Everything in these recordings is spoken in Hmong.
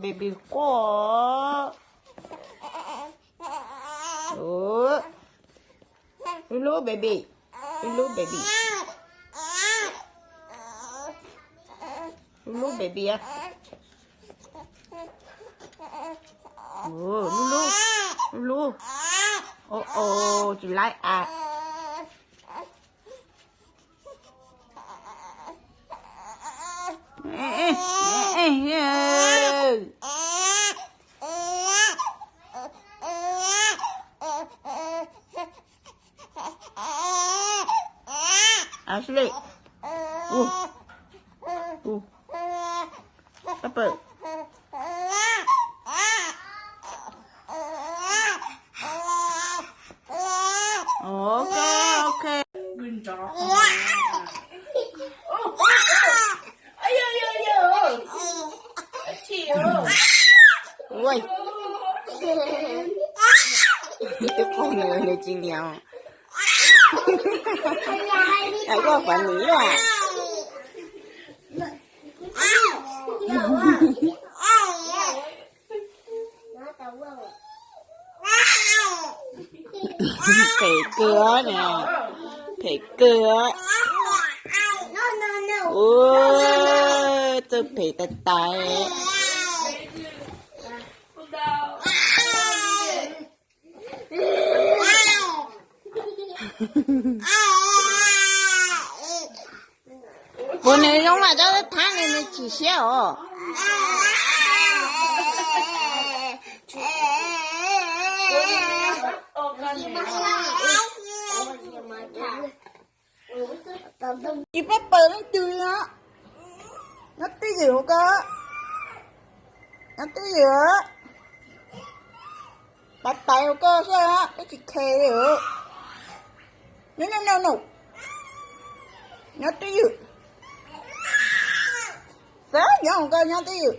Baby quaj. Ub, lub lub baby, lub lub baby, lub lub baby. Ub, lub lub, lub lub. Ub, ub, tsis laib a. Ashley. Ub. Ub. Papa. Ok, ok. Ua, twb pom nws, nws tsis niam. Lawv kuj pom nws luaj. Phem kawg niam, phem kawg. Ua, txawj phem tas tas. Puas nws zoo mas cov thab ne, nws chim siab os. Tsis pab pawg leej twg li os. Nyob twj ywm hauv ko, nyob twj ywm. Pas tais hauv ko xwb, peb tsis khes li. No, no, no, no. Nyob twj ywm. Xav nyob hauv ko nyob twj ywm.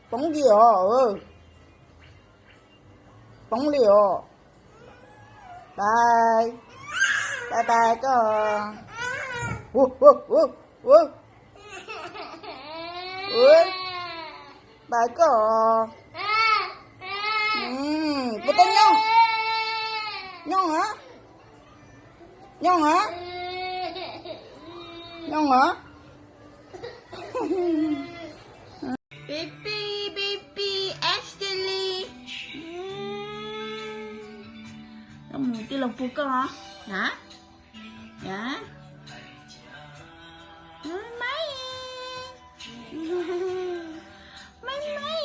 Poob li os. Poob li os. Bye. Bye bye koj. Bye koj. Puas tau nyooj? Nyooj a? Nyooj a? Nyooj a? Baby, baby Ashley. Koj mus tij laug puag koj na. Na. Mai. Mai mai.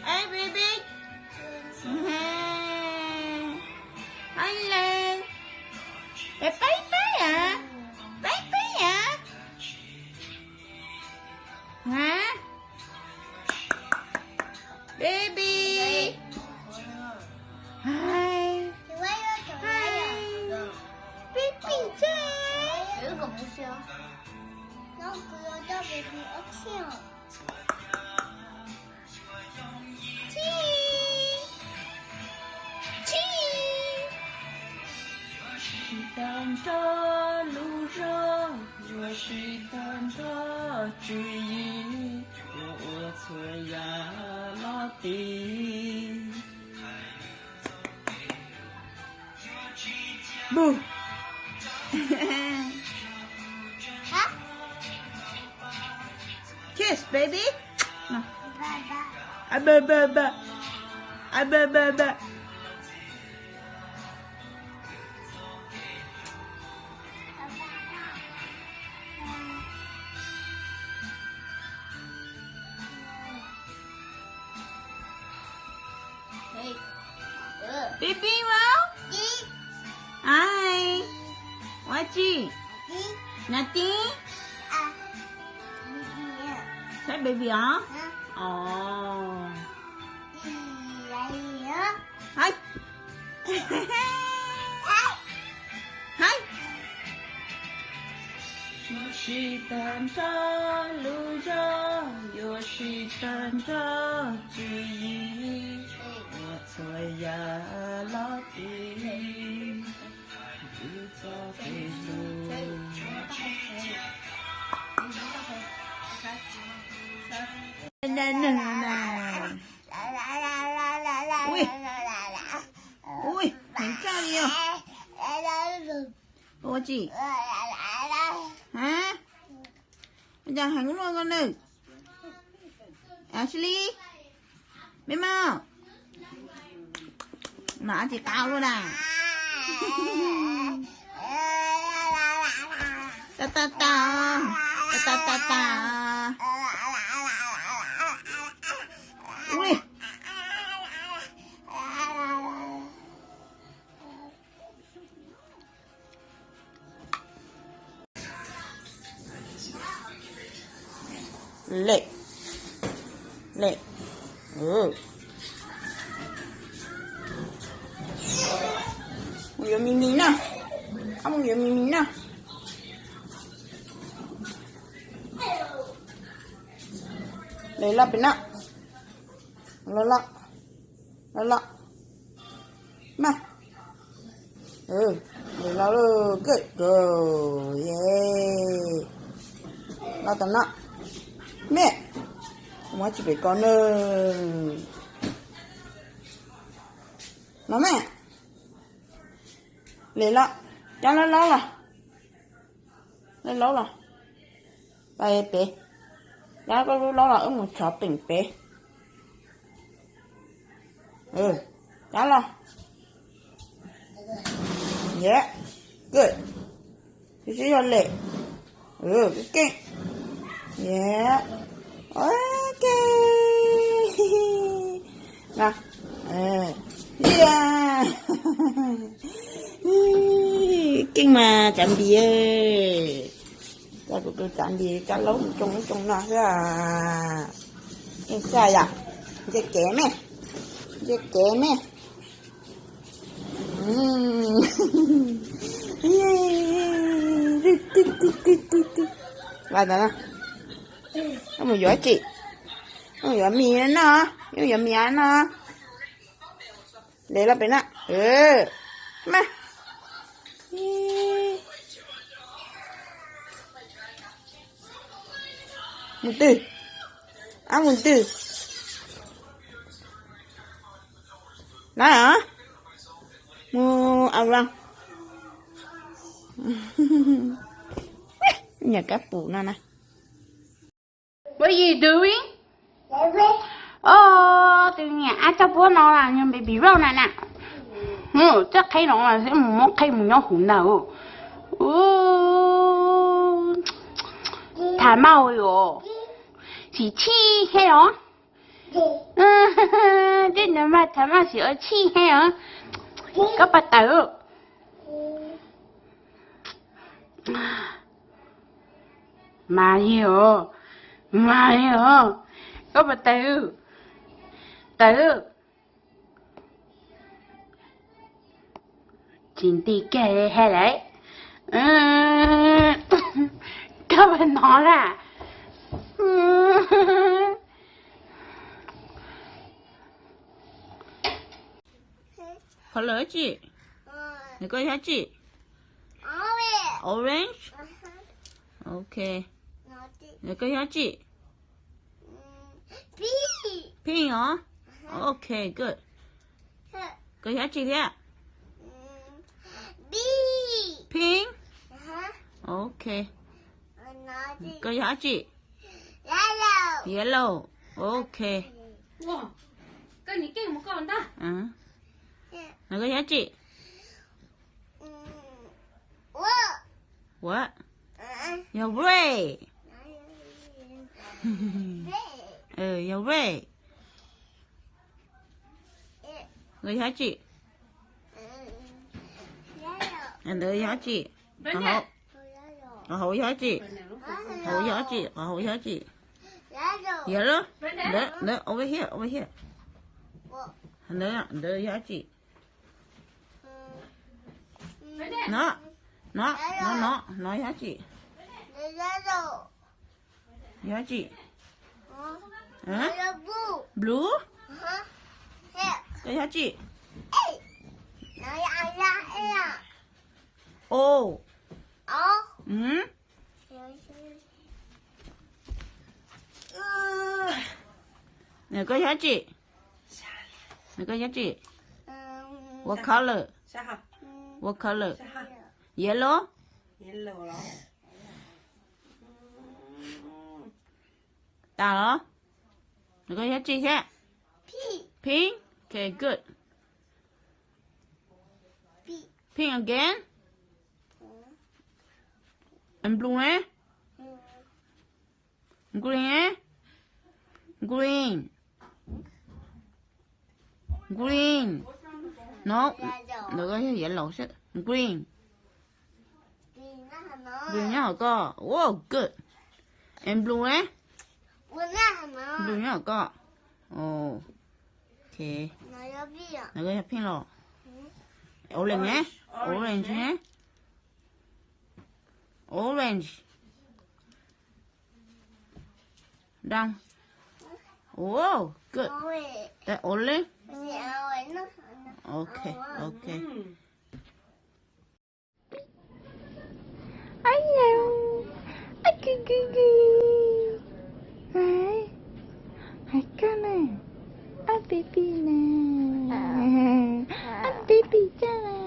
Hey, baby. Hello. Baby, baby hả? Baby hả? Hả? Baby. Hi. Hi. Baby Jack. Tsis tag nrho lub zog, yuav tsis tag nrho tswv yim, yuav ua txhua yam los tiv. Kiss, baby. Bye, bye, bye. Bye, bye, bye. Baby 吗？哎，我去。Nothing. Say baby 啊？哦。嗨。嗨。 Yuav sib tag nrho lub zog, yuav sib tag nrho tswv yim, ua txhua yam los tiv, vwm txoj kev hlub. Ui, ui, heev tshaj li os. Ua tsi? Cas heev luaj koj nawb? Ashley, me mos, no tsis qab luaj na. Ta ta ta, ta ta ta ta. Ui. Lem, lem. Mus yuav mis mis na. Ob mus yuav mis mis na. Lem los pem no. Los los, los los. Mas, lem los lawm, good girl, yeah. Los tom no. Me, muab tsis pem ko na. Los me, lem los, cov laub laub los, laub laub los, pais pem, cov koj lub laub los wb mus tshov peem pem. Cov los, yeah, good. Tus sib yog lem, keej, yeah, ok. Keej mas tsav npis, coj kuv tus tsav npis coj laub mus tsoo ib tsoo no xwb. Keej tshaj yom. Ntsia kev me, ntsia kev me. Mus yuav tsi? Mus yuav mis no, mus yuav mis no. Lem los pem na. Mas, mus twg? Ab, mus twg? Na, mus au los. Nyuam kab pum no na. What you doing? Tus niam ab toj puab no yog baby Rose na na. Txoj qheb no mus muab qheb mus nyob huv ntag. Tham maj os, tsis txhij heev los? Tej no mas tham maj tsis ua txhij heev os. Koj puas tawm? Mas li os, mas li os. Koj puas tawm? Tawm. Tsis nti kiag li hais lawm. Koj puas hnov na? Qhov lawm tsi? Nws koj yog tsi? Orange. Ok. Nws koj yog tsi? Pink os. Ok, good. Koj yog tsi thiab? Pink. Ok. Koj yog tsi? Yellow. Ok. Nws koj yog tsi? Ua, yog red. Yog red. Koj yog tsi? Ntawd yog dab tsi? Qhov hauv yog dab tsi? Qhov hauv yog dab tsi? Qhov hauv yog dab tsi? Yellow? Ntawd, ntawd, over here, over here. Ntawd, ntawd yog dab tsi? No, no, no, no, no yog dab tsi? Yog dab tsi? Blue? Koj yog dab tsi? O. Nws koj yog dab tsi? Nws koj yog dab tsi? What color? What color? Yellow? Tas los? Nws koj yog dab tsi thiab? Pink. Okay, good. Pink again. And blue, eh? Green, eh? Green. Green. No, ntawd koj yog yellow xwb. Green. Blue nyob hauv koj. Wow, good. And blue, eh? Blue nyob hauv koj. Ok. Ntawd koj yog pink los? Orange, eh? Orange, eh? Orange. Done. Oh, good. Teb ua li. Ok, ok. Ai yau, ai kw kw kw. Ai, ai koj na, ai baby na, ai baby koj na.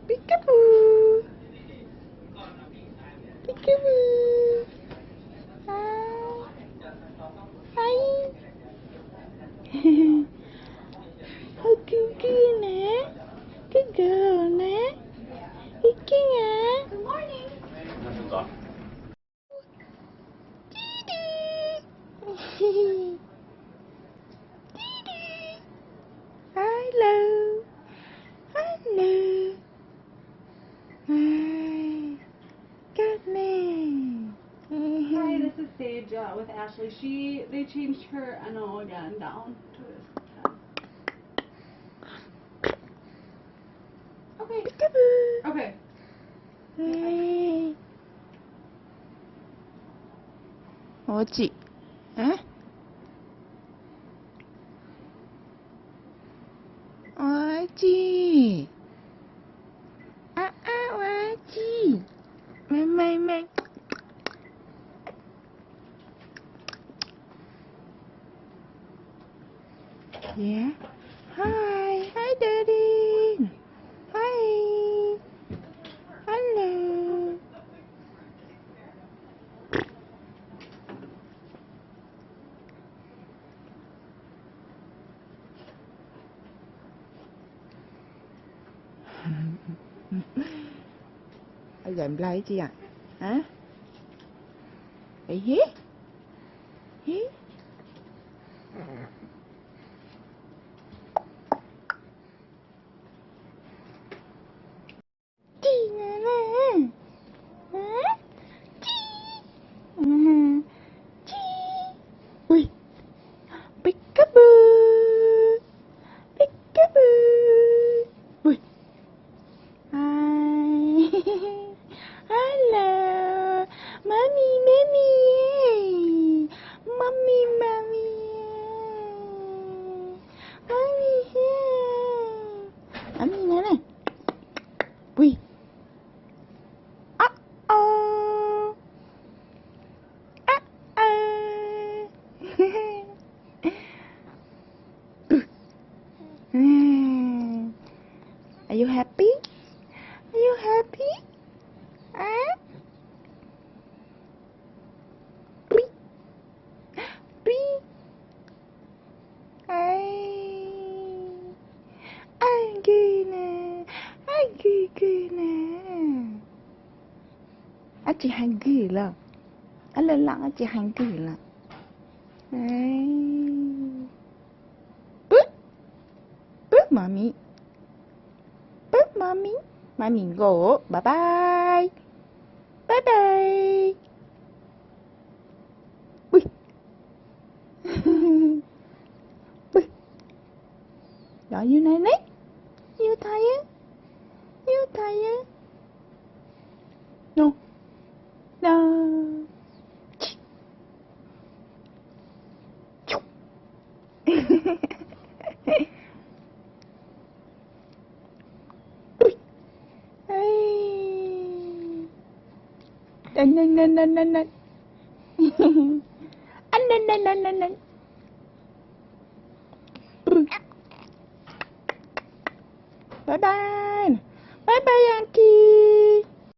Peekaboo. Peekaboo. Hi. Hi. Hu kw kw na. Good girl na. Hu kw na. Didi. Didi. Hello. Hello. Hi. Good name. Hi, this is Sage, uh, with Ashley. She, they changed her N O again down to this. Okay. Peekaboo. Okay. Ua tsi? Ua tsi? A a, ua tsi? Me me me. Yeah. Hi, hi, Daddy. Hi. Hello. Zais nplai tsi yom? Hi, hi. Tsi na na. Tsi. Tsi. Ui. Peekaboo. Peekaboo. Ui. Hi. Hello. Mommy, mommy. Mommy, mommy. Mommy here. Mommy na na. Ui. Uh-oh. Uh-oh. Are you happy? Are you happy? Huh? Ui. Ui. Ai, ai gw na, ai gw gw na. Ab tsi hais gw lawm? Ab laj laj ab tsi hais gw lawm? Ai. Mommy. Bye, Mommy. Mommy go. Bye bye. Bye bye. Ui. Ui. Đó, you này đấy. You thấy á. You thấy á. No. No. Ui. Ê. Nè, nè, nè, nè, nè, nè. Anh nè, nè, nè, nè, nè. Bye bye. Bye bye, Yang Ki.